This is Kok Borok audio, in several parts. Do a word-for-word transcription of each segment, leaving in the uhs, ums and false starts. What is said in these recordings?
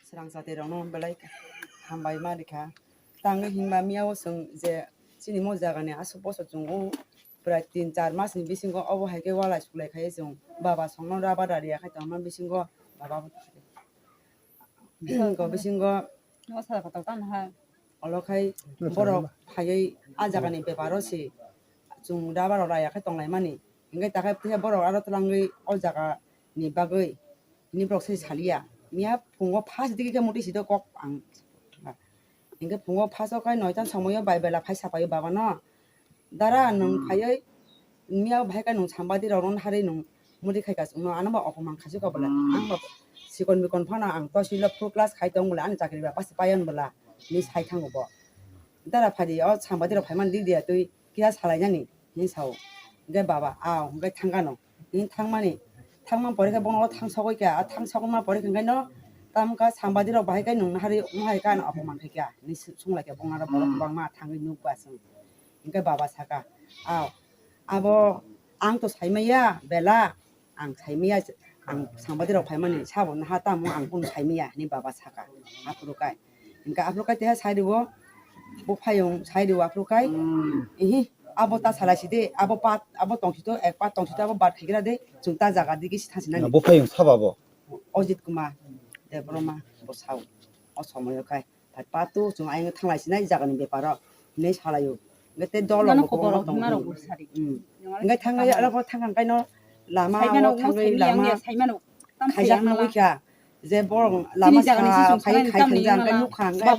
Srang chatirokno belai hambai ma rikha. Tangwi hinba miyao chwng je chini mo jagani aswk bosor chwng o prai tin char masni bisingo obo hai khe walai suklai khai chwng baba songno raba rari ya khai tongma bisingo baba bo thangkhe. Ko bisingo Olo khai borok phaiwi a jagani beparo se chwng raba rok raya khai tonglaimani. Hinkhe takhe phiya borok aro twlangwi o jagani bagwi hini borok se saliya. Miya phungo first digi khe muti sidi kok ang. Hinkhe phungo first o khai noita somoio bai bela phai sapaio babano. Dara nwng phaiwi miya bahai khe nwng sambadi rokno harwi nwng muti khai ka chwngno ano ba opoman khaisukha bwle. Ang ba sikon bikon phano ang to silo full class khai tong bwle ani chakri ba pass payan bwla hinwi sai thango bo. Dara phadi o sambadi rok phaimani dik diya twi kisa salainani hinwi sao. Hinkhe baba ao hinkhe thangkano hinwi thangmani thangma pore khe bono o thangsogwi kha a thangsogma pore khe hinkhe no tamkha sambadi rok bahai khe nwng harwi wng hai kha ano opoman khai kha hinwi swnglai kha bongni aro borok kwbangma thangwi nukba chwng. Hinkhe baba saka, "Ao, abo ang to saimaya bela, ang saimaya, ang sambadi rok phaimani sabo naha tamo ang kunu saimaya," hinwi baba saka. Aphuru kai, hinkhe aphuru kai teha sai rwo, buphayung sai rwo aphuru kai, "Ihi, abo ta salai sidi, abo pat, abo tong sito, ek pat tong sito, abo bat khigra de, chwng ta jaga digi si thang sinani." Buphayung sabo abo? Ojit Kumar Debbarma bwsao o somoio kai. Phat patu chwng ayang thanglai sinai jagani beparo hinwi salaio. Hinkhe tei dol rok bo khobor kwbangma rok tong. Hinkhe thanglai aro bo thangkha kaino lama o thangwi lama khaijakno wngkha. Je borok lama sa khai khai thangja hinkhe nukha hinkhe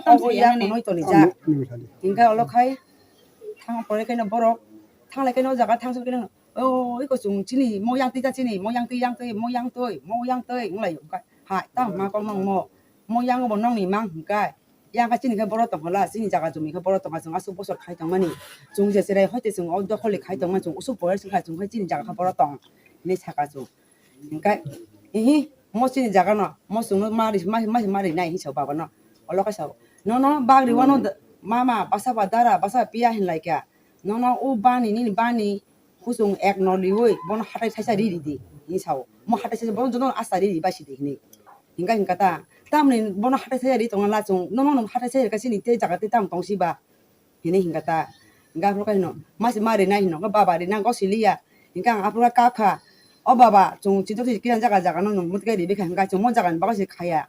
obo yak nonoi tonijak. Hinkhe olo khai thang pore kaino borok thanglai kaino o jaga thangsa kaino o iko chwng chini mo yang twi ta chini mo yang twi yang twi mo yang twi mo yang twi wnglaio. Hai tamo ma kok nang mo. Mo yango bo nokni mang hwnka. Yang kha chini khe borok tongkha la, chini jaga jumi khe borok tongkha, chwng aswk bosor khai tongmani. Chwng je cherai hoite chwng o dokholi khai tongmani, chwng usuk poher swngkha, chwng khe chini jaga khe borok tong hinwi saka chwng. Hwnka, ihi, mo chini jaga no, mo chwngno ma ri, ma, ma, ma rinai hinwi sa baba no. Olo khe sa, nono bagri wano mama, basa ba dara, basa piya hinlai kha. Nono o bani, nini bani, Kuchung ek nor riui bono hatai thaisa ri ridi hinwi sao. Mo hatai thaisa bono jotono asta ri ri bai sidi hinwi. Hinkha hinkha ta. Tamni bono hatai thaisa ri tongna la chwng. Nono nwng hatai thaisa rikha chini tei jaga tei tamo tong si ba? Hinwi hinkha ta. Hinkha aphuru khe hino. Masi ma rinai hino. Baba rinai go siliya. Hinkha ang aphuru khe kap kha. O baba chwng chidok si kisa jaga jaga no nwng mutkhe ribai kha hinkha chwng mo jaga ni bagwi se khaya.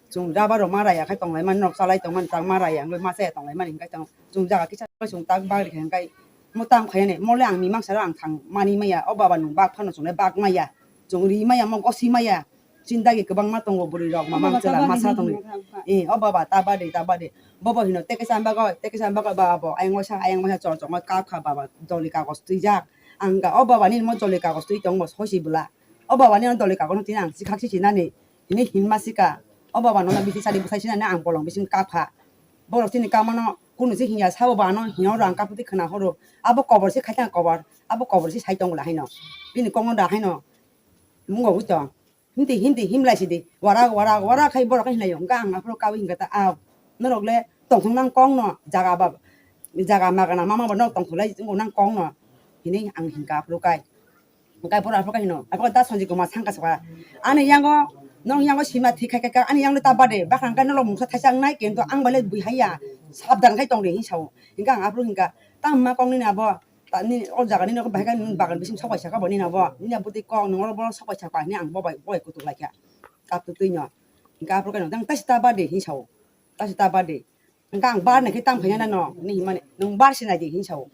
Chwng rubber rok ma raya khai tonglaimani, nok chalai tongmani, tak ma raya wngwi ma chaya tonglaimani, hinkhe chwng, chwng jaga kisa chwng tak bak rikha, hinkhe mo tamo khaiyani, mo le ang mimang sara ang thang mani maya, o baba nwng bak phano chwng le bak maya, chwng ri maya, mo gosi maya, chini dagi kwbangma tongo bwrwi rok, mamang chwla masa tongwi, eh, o baba ta bade, ta bade, bobo hino tei kisa bagwi, tei kisa bagwi baba bo ayang waisa, ayang waisa chol chol kap kha baba, doli kagoj twijak, ang ga o baba nini mo doli kagoj twi tongbo sosi bwla, o baba nini doli kagoj no tini ang chikhak si sinani. Hini hinma sika. O baba nono bisi sari bwsai sinani ang bolong bising kapha. Borok chini kamano kunu se hinya sabo ba ano hino rang kaphuti khna horo. Abo kobor se khaitang kobor. Abo kobor se sai tongo la haino. Bini kokno da haino. Mungo wi tong. Hindi hindi himlai sidi. Wara wara wara khai borok hinlai yo. Hingka ang aphuru kawi hingka ta a. Norok le tongthok nang kong no jaga ba jaga magana mama ba nok tongthok lai nang kong no. Hini ang hingka aphuru kai. Hwnkhe borok aphuru khe hino, aphuru khe da Sanjay Kumar thangkha sakha, "Ani yango, nong yango sima thwi khai kha, ani yango ta bade, bakhang khe nolo mungsa thaisa wngnai, kintu ang bai le bui haiya, sabdan khai tong de," hinwi sao. Hinkhe ang aphuru hinkha, "Tamo ma kok nini abo, ta nini o jaga nini bai khe nini bagan bising sok bai sakha bo nini abo, nini abo twi kok, nini oro borok sok bai sakha," hinwi ang bo bai, bo bai kutuk lai kha, kap twi twi no. Hinkhe aphuru khe no, "Nang taisa ta bade," hinwi sao, "taisa ta bade." Hingke ang bar nai khe tang phai nai no, hini himani, nwng bar se nai di, hini sao.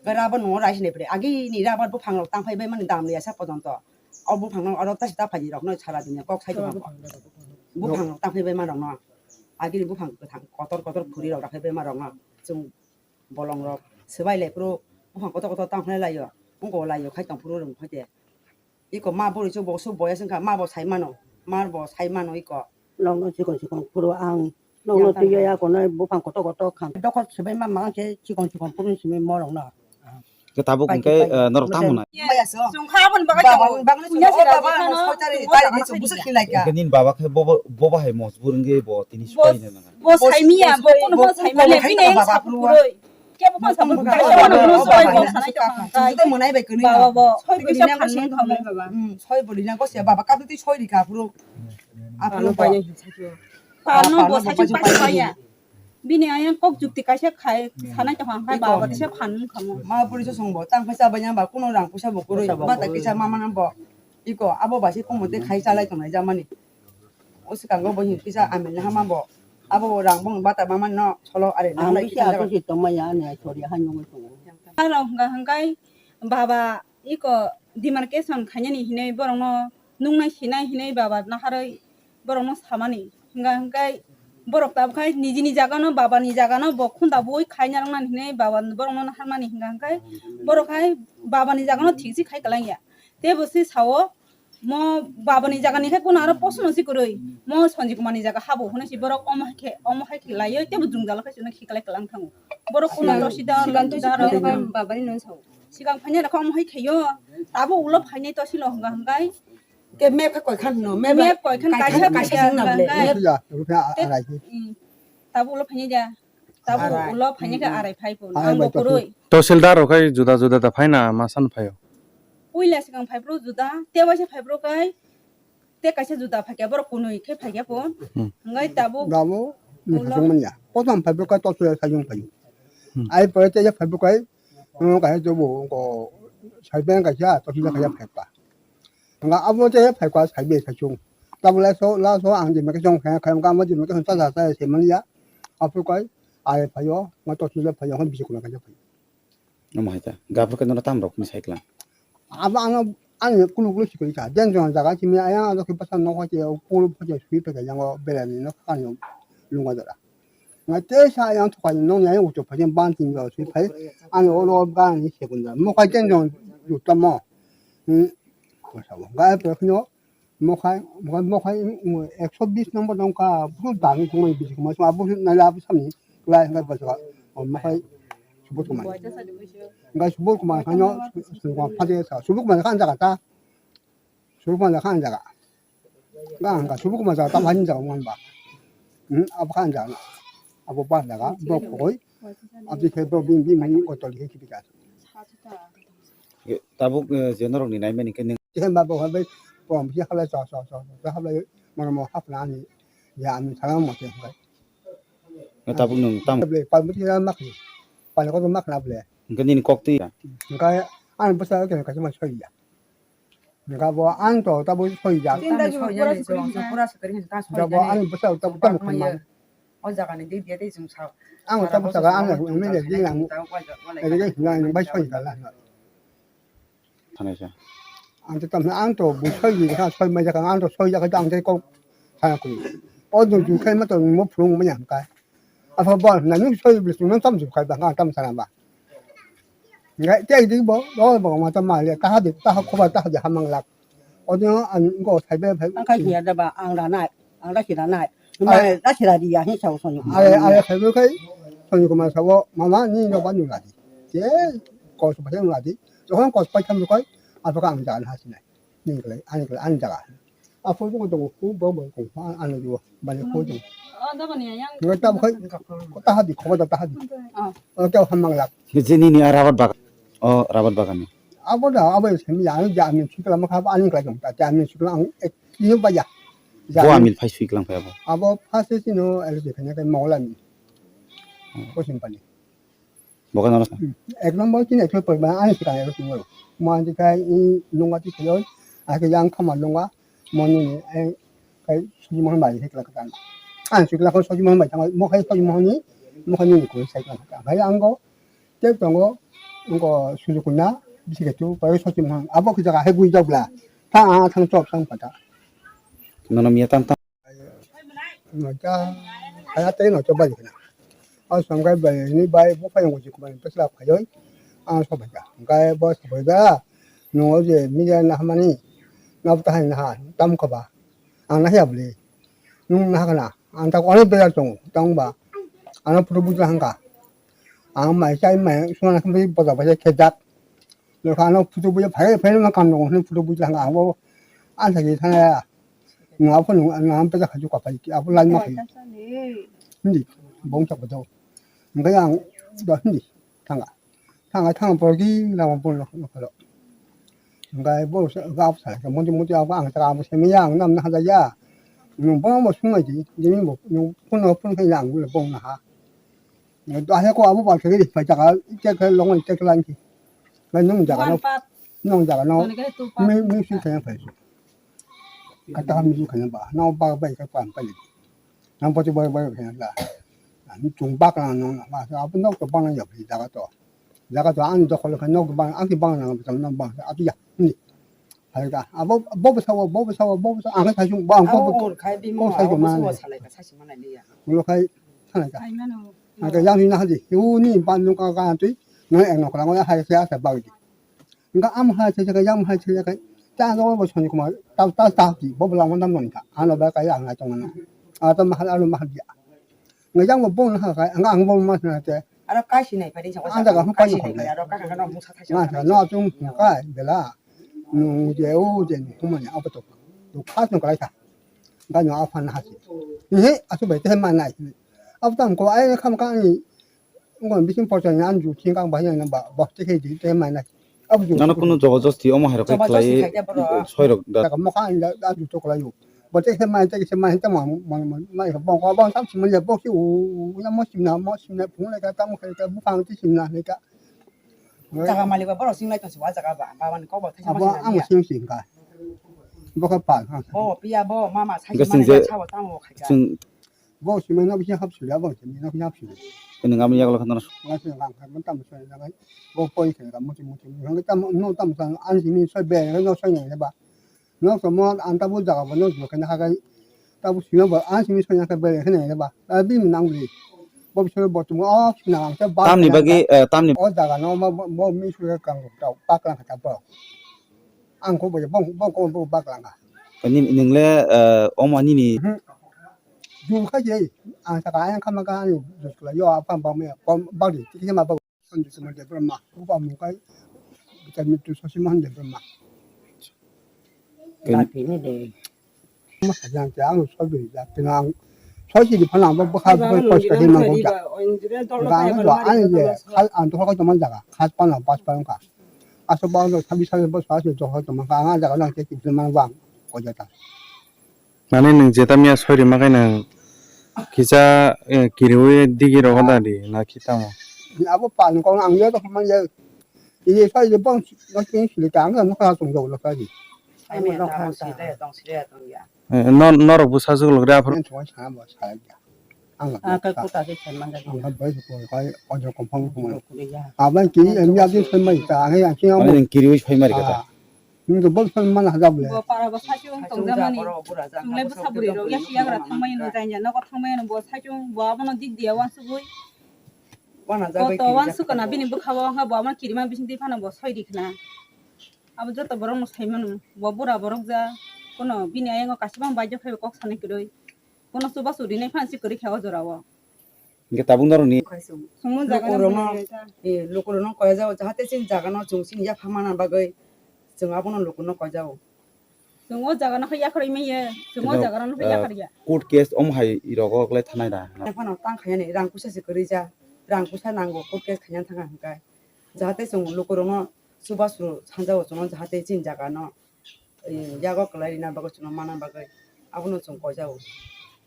Hingke rubber nungo rai se nai bre, agini rubber buphang rok tang phai bai mani dam liya sa pojonto. O buphang no oro taisa ta phai rok no sara duniya kok sai tongma. Buphang rok tang phai bai ma rok no. Agini buphang kwthang kotor kotor khuri rok rakhai bai ma rok no. Chwng bolong rok swbai lai phuru buphang kotor kotor tang phai lai yo. Wngko lai yo khai tong phuru rwng phai de. Iko ma bwrwi chuk bo suk boyas wngkha, ma bo sai mano, ma bo sai mano iko. Nokno chikon chikon phuru ang, nokno twiwi ya konai buphang kotor kotor kham. Dokhor swbai ma mang khe chikon chikon phuru simi morok no. Khe tabuk hwnkhe, eh, norok tamo nai? Maya so. Chwng kha aboni bagwi baba, tongo. Bagwi punya tongo. Sira baba, dikhano, sotari, tari, sotari, busa khilai kha. Hwnkhe nini baba khe bobo, bobo hai mojbur wngwi bo tini bo, supai nai nang. Bo saimiya, bo kuno bo saimiya le, bini baba sapuroi. Kebo phone sapung kaisa mano phone soi bo sanai tong kha. Soi bo lina go se baba kapri twi soi rikha phuru. Aphuru Phalno bo. Painai hinwi sakhe. Phalno Phalno bo bo sakhe paisa paisa painai paiya. Hinwi. Bini ayang kok jukti kaisa khai sanai tongkha, hwnkhe Iko. Baba tisa phan wngkha mo. Ma puri so songbo, tang paisa banya ba, kuno rang puisa bo kurui, Puisa bo bata kurui. Kisa mama no bo. Iko, abo ba si kumo te khai chalai tongnai jamani. O swkango bo hin kisa amil hama bo. Abo rang bong bata mama no solo are Ang nang lai bisa kisa ako si tongmaya ani ai sori ha nungwi tongo. Aro hwnkha hwnkhe baba iko demarcation khainani hinwi borokno nungnai sinai hinwi baba naharwi borokno samani. Hwnkha hwnkhe borok tabuk khai nijini jagano, babani jagano bo khunda bui khaina rwngnani hinwi baba borokno naharmani hwnkha hwnkhe borok hai babani jagano thik si khai kwlangya. Tei bo se sao, mo babani jagani khe kuno aro posono si kwrwi, mo Sanjay Kumar ni jaga habo hwnwi si borok omo hai khe, omo hai khe laiwi tei bo jwngjalo khe chwngno khiklai kwlang thango. Borok kuno Sigang, to sida sigang to daro sigang babani no sao. Sigang phanya rakha omo hai kheyo, tabo ulo phainai to silo hwnga hwngai. Ke map khe koi khan no, map Map koi khan kaisa kaisa kaisa kaisa sing na ble. Hwnga hwngai. Map Rupiah, rupiah Te-, arai khe. Mm, tabo ulo phainai ja. Tabo Arai. Ulo phainai khe arai phai bo. Arai Ang bai bo to kwrwi. Tahsildar rok khai juda juda da phaina ma san phaio. Puila swkang phaiphuru juda, tei waisa phaiphuru kai, tei kaisa juda phaikya, borok kunui khe phaikya po. Hmm. Hwngai tabuk Dabo, ulo. Ni phaichung manya. Kothom phaiphuru kai tosu phaichung phaio. Hmm. Ai pore tei phaiphuru kai, hmm, kaisa jobo, ko, saiben kaisa, tosu kaisa phaikha. Hwnga abo tei phaikha saibe phaichung. Tabuk lai so, la so, ang jemai khe chong khe, khe, hwnga amo jemai khe chong cha cha cha se manya. Aphuru kai, ai phaio, ma tosu phaio, hwn bisi kuna kaisa phaio. Omo hai ta. Gabur khe nono tam rok mi sai klang. Abo ano, ani kulu kulu sikiri sa. Den jona jaga simi ayang ano khe bwsa nokha se pul phaje sui phaje yango belani nok ani lunga dara. Nga te sa ayang thuka nong ni ayang utu phaje ban tin jo sui phai. Ani oro gani sekunda. Mo khai den jon jutamo. Hmm. Bwsa bo. Ga pe khno. Mokhai, mokhai, mokhai, mm, ekso bis number nong kha, bwswk dami tongmani bisi koma, sima bwswk naila bwswk ni, lai hwnkhai bwswk, o mokhai, subut koma. Hwnkhai subut koma, hwnkhai no, subut koma, phate sa, subut koma kha jaga ta, subut koma kha jaga. Ga hwnkhai subut koma jaga ta, bhani jaga mon ba. Hmm, abo kha jaga, abo ba jaga, bok khoi, abo khe bok bini, bini, mani, kotol khe kibi ka. Tabuk, eh, je norok ni naimani khe nwng. Khe ma bo hai bai pom khe halai cha cha cha cha halai mano mo hapna ani ya ani sana mo te hai. Tabuk nwng tam. Ble pa muti ya mak ni. Pa ko mak na ble. Hwnkhe nini kok twi. Hwnkhe ani bwsa khe kaisa ma soi ya. Hwnkhe bo ang to tabuk soi ya. Tinta ju pura sukri sa. Pura sukri sa, soi ya. Jabo ani bwsa tabuk tam khamai. O jaga ni dik dia tei chwng sa. Ang tabuk saka ang umi le di ang. Ere ke hina ang bai soi kala. Thanai sa. Ang to tam ang to bu soi di ka soi mai jaka ang to soi jaka ang to ko sa ko. O do ju khai ma to mo phrung ma yang ka. Apa bol na ni soi blis no tam ju khai ba ang tam sana ba. Ngai te di bo, bo bo ma tam ma le ta ha di ta ha ko ba ta ha di ha mang lak. Audio ang ko sai be phai. Ang khai siya da ba, ang da nai, ang da sira nai. Ai. Mai da sira di ya, hi sao soni. Ai, ai, sai be khai. Soni ko ma sao, mama ni no ba nu la di. Ke ko so ba nu la di. Jokhon ko pai tham ko, apa ka ang da na sinai. Ni ko le, ani ko le, ani da. Apa ko to ko ba ba ko, ani ko ba ni ko to. Oh, da ba ni yang. Ngai ta khai. Ko ta ha di, ko ta ha di. Oh. Oh, ke ha mang lak. Ni jini ni rabat bak. Oh, rabat bagan ni. Abo da, abo simi ya, ya, amin sikla ma kha, ani kla jong ta, amin sikla ang ek kilo ba ya. Bo amin phai sui klang phai abo. Abo phase sino, el je khanya kai mawla ni. Hmm. Ko sim pani. Bo ka nana. Hmm. Ek number kini ek kilo pagba, ani sikla ek kilo. Ma di kai i nunga ti kilo, ake yang khama nunga, moni ni, eh, kai suji mohon bai sikla katan. An sikla ko suji mohon bai tang, mo kai suji mohon ni, mo kai ni ko sai klang katan. Hai ang ko, Tei tongo, wngkha Sujukuna, bisi khe tu, pai sochi mohang, abo khe jaga hai gui jabla, thang a thang chop thang pata. Nono miya tam tam. Noita, kaya tei noito bali khna. O songkai bai ni bai bo phai wngkha Sujukuma ni bwsla phaioi, ang sobai ka. Hingkai bo sobai ba, nungo je miya na hamani, nabo tahai naha, tam khoba. Ang nahiya bwle, nung naha khna. Ang tak onek bejar tongo, tong ba. Ano photo bujla hangka. Ang mai chai mai suna khambai boda bai khejak. Lokha ano photo buja phai phai ma kam nong photo bujla hangka. Ang bo ang thagi thana ya. Nung apo nung ang pesa khaju ka phai ki apo lai ma khai. Hindi, bong chak bedo. Ngai ang do hindi thanga. Thang ai thang por ki lama por lo lo lo. Ngai bo se gap sa ka monti monti abo ang ta abo se mi yang nam na da ya. Nwng bono bo swngnai di, jini bo nwng phone phone khai yang bo bong na ha. Nwng to ahe ko abo ba thege di phai jaga, ite khe longo ite khe lang ki. Nai nwng jaga no, nwng jaga no mi mi si khai phai. Kata mi si khai ba, no ba ba ka pa pa ni. Nang poti bai bai khe la. Ani chung bak na nong na ma sa apu nok to bang ya phi jaga to. Jaga to ani dokhol khe nok bang ani bang na to nang bang apu ya. Ni. Hai ka. Abo bo bo sawa bo bo sawa bo bo sawa ang ka chung bang bo bo. Abo khai bi mo abo bo sawa salai ka sasi mana ni ya. Ulo khai salai ka. Hai mano. Aka yang ni na haji. U ni ban nung ka ka tui. Na eng nok la ngo hai sia sa bang di. Hingke amo hai se se yang hai se se ta no bo soni kuma ta ta ta ti bo bwla mo nam noni ka ano ba ka yang hai tong ano. A to mahal ano mahal dia. Nga yang bo bon ha ka nga ang bo ma na te. Aro kaisi nai pari sa. Ang daga hum pani hum. Aro ka ka no musa thai sa. Nga sa no chung ka bela. Nu je o je ni kuma ni abato. To khas no kalai ta. Nga no afan hasi. He asu bai te ma nai. Ab tam ko ai kham ka ni. Ngo bising porcha ni anju thing kang bahai na ba ba te khe di te mai na. Abu ju. Nano kunu jogo josti omo hai rok khlai soi rok da. Daga mo kha inda anju to khlai u. Bo te khe mai te khe mai te ma ma ma ma bong ko bong sam sim le bo ki u na mo sim na mo sim na phung le ka tam khe ka bu phang ti sim na le ka. Jaga malik ba borok sing lai tong si wa jaga ba ba man ko ba thai. Abo ang sing sing ka. Bo ka pa ha. Bo piya bo mama sai ma le ka cha wa tang wo khai ka. Bo simi no bisi hap suli, abo simi no bisi hap suli. Kini ngam yak lo khana. Ngai sini ngam kha, mun tam suli, ngai. Bo poi sini ngam muti muti. Ngai tam no tam san an simi soi be, no soi ne ba. No so mo an ta bu jaga bo no jo khana ha gai. Ta bu simi bo an simi soi ne ka be khana ne ba. A bi mi nang bi. Bo simi bo tum o sina ang ta ba. Tam ni bagi, eh, tam ni. O jaga no mo mo mi suli kang ta pak lang kha ta bo. Ang ko bo bo ko bo bak lang kha. Ni ning le, eh, omo ni ni. Jul kha je, ang saka ayang kha ma kha ani jul kla yo apa bang me bang di tiki ma bang. Sanju Kumar Debbarma, upa mukai, vitamin tu sosi mahan Debbarma. Ken- Tapi ni de. Ma kha jang te ang sobi ja te ang sosi di phana ba ba kha ba post ka di ma go ja. Ga ang do ani je khal an to ko to man jaga khas pana pas pa ka. Aso ba do sabi sabi ba sa se to ko to man ka ang jaga nang te ki man bang ko ja ta. Nani nwng jeta miya soi rima khe nwng kisa, eh, kiriwi digi rogo da di na kitamo? Abo pan kong ang yo to man ya. Ini soi de bang no kin sili ta ang no kha sung do lo ka di. Ai me ta mo si de tong si de tong ya. Eh, no, norok bwsajwk logre aphuru. Ang thong sa bo sa ya. Ang ka kuta se chen man ga. Ang ka bai ko kai ojo ko phong phong. Aban ki em ya di sen mai ta ang ya ki. Mane nwng kiriwi soi mari kata. Nwng bol san man hajab le. Bo para bo sachung tong jamani. Chunglai bwsa bwrwi rok ya siyagra thangmani no janya nogo thangmani bo sachung bo abono dik dia wansugwi. Koto wansuk kana bini bwkha o wngkha bo abono kirima bising twi phano bo soi di khna. Abo joto borok no sai mano bo bura borok ja kono bini ayang o kasibang bai jok kok sanai kwrwi. Kono chubachu rinai phano si kwrwi kha o jora o. Hingke tabuk norokni Songmon jaga no lukurokno, bwlai ta. Eh, lukurokno koijago, jahate chini jaga no chwng chini yapha mana bagwi chwng abono lukurokno koijago. Chwng o jaga no khe yakhorwi manya, chwng o jaga no khe yakhorya. Court case omo hai rogo kwlai thanai da. Phano tang khaiyani rang puisa se kwrwi ja, rang puisa nango court case khaina thangkha hwnkhe. Jahate chwng lukurokno chubachu sanjao chwngno jahate chini jaga no eh, yago kwlai rina bagwi chwngno mana bagwi abono chwng koijago.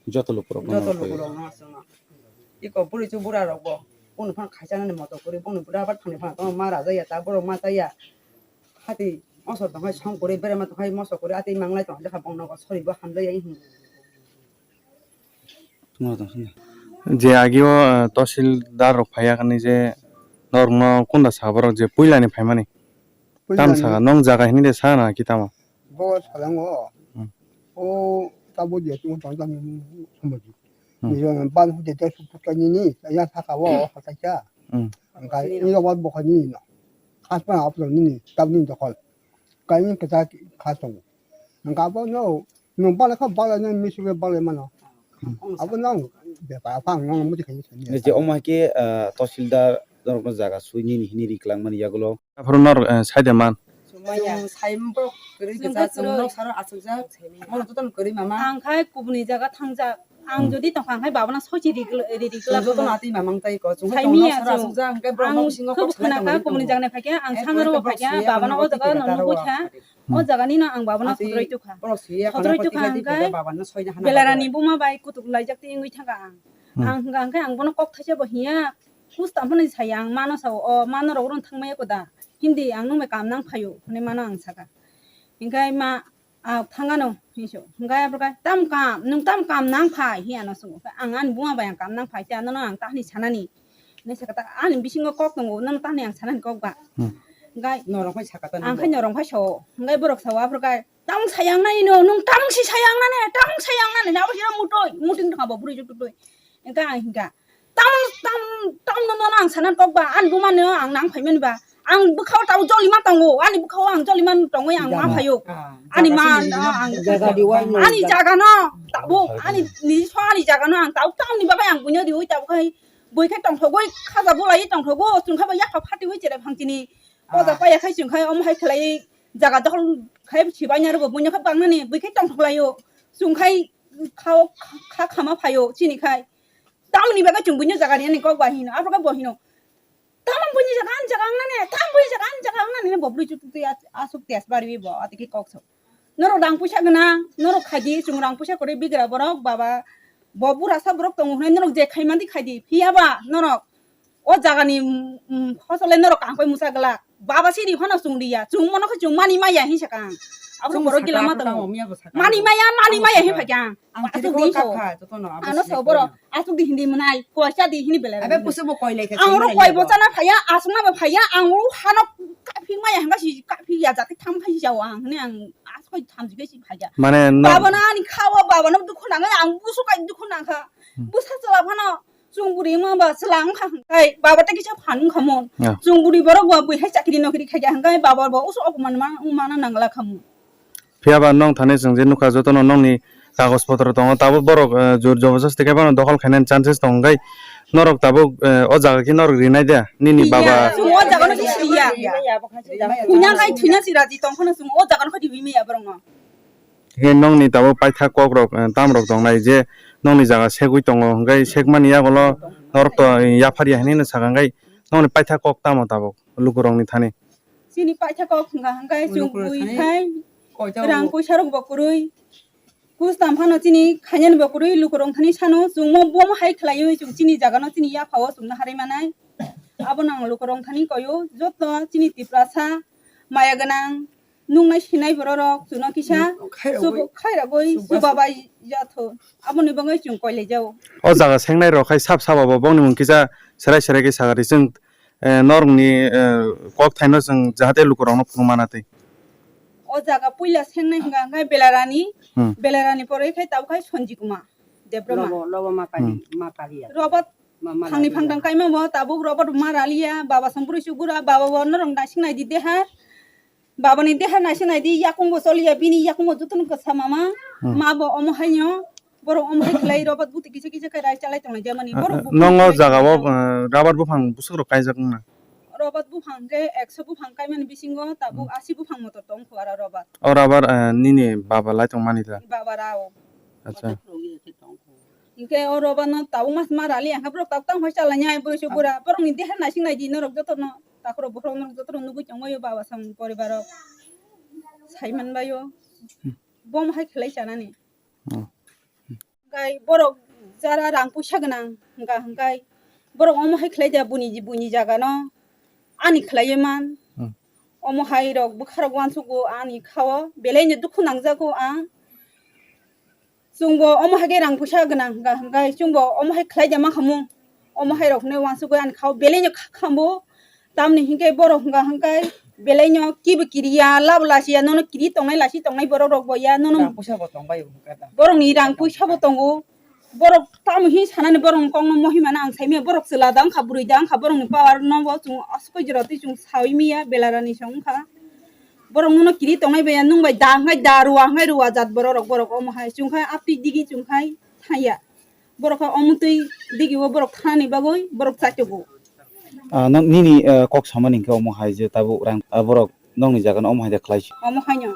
Joto lukurokno joto lukurokno chwngno. Iko bwrwi chwng bura rokbo boni phano khaisa nani moto kwrwi boni bura bar thani phano tamo ma raja ya ta borok ma chaya. Hati moso tonghai song kwrwi berema tonghai moso kwrwi atwi manglai tong lekha bong nogo sori bo hamjai ya hinwi. Je agio, eh, tahsildar rok phaiya kani je norokno kunda sa borok je puilani phaimani. Tam saka nong jaga hini de sana ki tamo. Bo salango. Hmm. O tabo je tu tong tang sumodi. Hmm. Ni ban hu de de su puta ni ni ya saka wo ha ta cha. Hmm. Angkai ni lo wat bo kha ni no. Khas pa aplo ni ni tab ni dokhol. Kai ni kata khas tong. Angka bo no. Nung bala kha bala ni mi su bala mano. Hmm. Abo nang bepar apa ang nang muti khaini sani. Je omo hai khe, ah, tahsildar norokno jaga sui nini hini ri kwlangmani yagulo. Aphuru nor, eh, saide man. Sumaya. Chwng sai borok kwrwi kwchak, chwng nok saro achukjak. Mono jotono kwrwi mama. Ang khai kubuni jaga thangjak. Ang jodi tongkha, ang hai babano soichi ri-, ri-, ri-, Chwng jotono atwi mamang tai ko. Chwng hai saimanya tongna sara chwng. Asukjak, hwnkhe borok ang noksingo khwbo kok saina khwna kha, tongmani kubuni jagani phaikhe ang sanjaro bo phaikha, babano o jaga no nugwi kha. O jaganino ang babano sotroi tukha. Sotroi tukha hwnkhe belarani buma bai kutuk laijak twi wngwi thangkha ang. Ang hwnkha hwnkhe ang bono kok thaisa bo hiya. Kusta phano saya ang mano sao, o mano rok run thangmaya koda. Hindi ang nungbai kam nang phaio, hwnwi mano ang saka. Hwnkhe ma, ah, thangano, hinso. Hwnkhe aphuru khe, "Tam kam, nwng tam kam nang phai?" hi ano swngo. Ang ani buma bai ang kam nang phai, tei ano ang tahni sanani. Hwnwi saka ta, ani bisingo kok tongo, nono tahni ang sanani kok ba. Hwnkhe norok phai saka ta ang nang khai bo. Norok phai sao. Hwnkhe borok sao, aphuru khe, "Tam sayang nai no, nwng tam si sayang nani, tam sayang nani, nabo hira mutoi, muting thangbo bwrwi jotutoi." Hwnkhe ang hwnkha, Tam, tam, tam no, no, no, ang sanan kok ba, ani buma no, ang nang phaimani ba. Ang bwkhao tabo jolima tongo, ani bwkhao ang jolima tongwi ang ma phaio. Ani ma, ang, ani jaga no, tabo, ani ni so ani jaga no, ang tabo, tabo ni bagwi ang buino riwi tabo khai, bui khai tongthogwi, khaja bolai tongthogo, chwng khai ba yakha phatiwi cherai phangchini. Poja paya khai chwng khai, omo hai khlai, jaga dokhol khai sibai na rwgo, buino khai bangnani, bui khai tongthok laio. Chwng khai, khao, kha, khama phaio, chini khai. Tamoni bagwi chwng buino jaga rinani kok ba hino, aphuru khe bo hino, "Tamo buini jaga ani jaga wngnani, tamo buini jaga ani jaga wngnani," bo bwrwi chuk twi asuk tes bariwi bo atiki kok sok. Norok rang puisa gwnang, norok khaidi, chwng rang puisa kwrwi bigra borok, baba, bo burasa borok tongo hwnwi norok je khaimandi khaidi, phiya ba norok o jagani, mm, mm, hosole norok kangkoi musa glak. Baba siri phano chwng riya, chwng mono khe chwng mani maya hin saka ang. Abro borok gila ma tongo. Mani maya, mani maya hin phaikha ang. Asuk di so. Ano so borok, asuk di hindi mwnai, koisa di hini belai. Abe pusu bo koi lai kha. Ang ro koi bo chana phaya, asuk na ba phaya, ang ro hano kaphik maya hanga si kaphik ya jati tham khai jawa ang hini ang asuk tham jige si phaya. Mane no. Baba na ani khawa, baba no dukhu nangai, ang busu kai dukhu nangkha. Busa chwla phano Chwng bwrwi wngma ba chwla wngkha hwnkhe baba tei kisa phan wngkha mun. Chwng bwrwi borok bo bui hai chakri nokri khaikha hwnkhe baba bo usu opman ma, wngmano nangla kha mun. Phiya ba nwng thani chwng je nukha jotono nwngni kagoj potro tongo, tabuk borok, eh, jor jobojasti khe bono dokhol khainani chances tongo hwnkhe norok tabuk, eh, o jaga khe norok rinai de nini baba? Chwng o jaga no khe siya. Thwina khai thwina si raji tong phano chwng o jaga no khe riwi maya borok no. Hwnkhe nokni tabuk paithak kokrok, eh, tamrok tongnai je nokni jaga segwi tongo, hwnkhe segmani yagulo norok to yaphar ya hinwi no sakha, hwnkhe nokni paithak kok tamo tabuk lukurokni thani? Chini paithak kok hwnkha hwnkhe chwng bui khai rang puisa rok bo kwrwi, kustam phano chini khainani bo kwrwi lukurok thani sano chwngmo bomo hai khlaiwi chwng chini jagano chini yaphao chwngno harwi manai. Abono ang lukurok thani koio joto chini Tiprasa maya gwnang. Nuknai sinai bororok chwngno kisa khairogwi, chuba bai jatho. Aboni bagwi chwng koilai jao. O jaga sengnai rok khai sap sap abo bongni mung kisa serai serai khe sagari chwng, eh, norokni, eh, kok thaino chwng jahate lukurokno phunuk mana twi. O jaga puila sengnai hwnkha hwnkhe Belarani, Belarani pore khai tabuk khai Sonjikuma Debroma. Lobo, lobo ma pali, ma pali ya. Robot phangni phangtang kaima bo tabuk robot ma raliya, baba song bwrwi chuk bura, baba bo norok naising nai di deha. Babani deha naising nai di, yakung bo choliya, bini yakung bo jotono kwsa mama. Ma bo omo haino, borok omo hai khlai robot buti kisa kisa khe rai chalai tongnai jamani. Borok bo nongo jaga o, eh, rubber buphang bwswk rok kaijak wngna? Robot buphang khe ekso buphang kaimani bisingo tabuk asi buphang motor tong kho aro robot. O rubber, eh, nini baba lai tongmani da? Baba rao. Acha. Hinkhe o robot no tabuk mas ma raliya, hinkhe borok tabuk tamo hai chalai nai, borok se bura, borok ni deha naising nai di norok jotono. Takhorok bokhorok norok jotono nugui tongbaio baba sam poribarok. Saimanbaio. Bom hai khlai chanani. Hwnkhe borok jara rang puisa gwnang hwnkha hwnkhe borok omo hai khlai ja buini buini jaga no ani khlaiwi man. Omo hai rok bwkha rok uansugo ani khao belai no dukhu nangjago ang. Chwngbo omo hai khe rang puisa gwnang hwnkha hwnkhe chwngbo omo hai khlai ja mankha mung. Omo hai rok hinwi uansugwi ani khao belai no kha khambo. Tamni hinkhe borok hwnkha hwnkhe belai no kibo kiriya labo lasiya nono kiri tongnai lasi tongnai borok rok bo ya nono. Rang puisa bo tongbai hwnkha da. Borok ni rang puisa bo tongo. Borok tamo hin sanani borok ni kok no mohima no ang saimaya borok chwla da wngkha bwrwi da wngkha borok ni power no bo chwng aswk jora twi chwng sawi maya belarani se wngkha. Borok nono kiri tongnai baya nwng bai da hwnkhai da rua hwnkhai rua jat borok rok borok omo hai chwng khai aptwi digi chwng khai thangya. Borok khe omo twi digi o borok thanani bagwi borok chaitogo. Ah, nini, eh, kok samani hinkhe omo hai je tabuk rang, ah, borok nokni jaga no omo hai de khlai si. Omo haino.